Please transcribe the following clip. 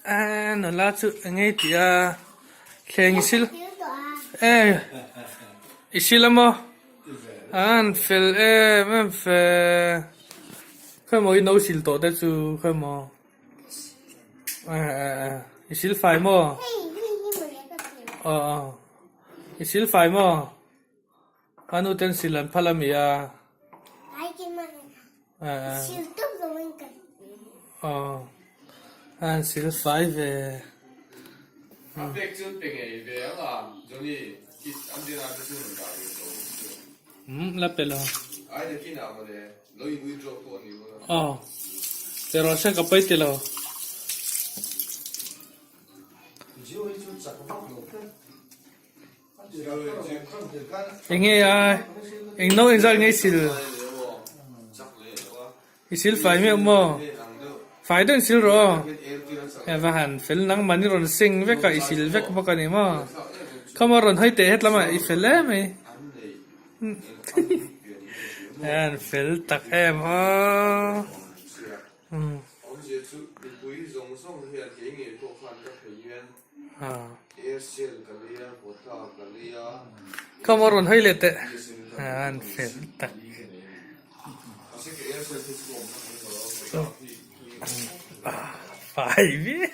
A nula chu eng nge tih a thleng i sil e i sil a maw an fel em em fe khawimaw i no sil tawh te chu khawimaw i sil fai maw aw aw i sil fai maw. A nu ten sil an phal a mi a. Aw an sil fai ve. A pek chu pe ngei ve ang a Johnny kit an din a te chu rawn dah ve tawh bawk chu. Umm la pe lo. Ai nakin ah mawle lo in withdraw pawh a ni dawn a. Aw pe rawh se ka pawi ti lo. Enge a eng no engzat nge i sil i sil fai meuh maw fai deuh in sil rawh aw hei va han fel nang mahni rawn seng vek a i sil vek bawk a ni maw khawmaw rawn hawi teh het lamah i fel em mai an fel tak em aw. Ka maw rawn hawi leh teh an fel tak. Fai viau.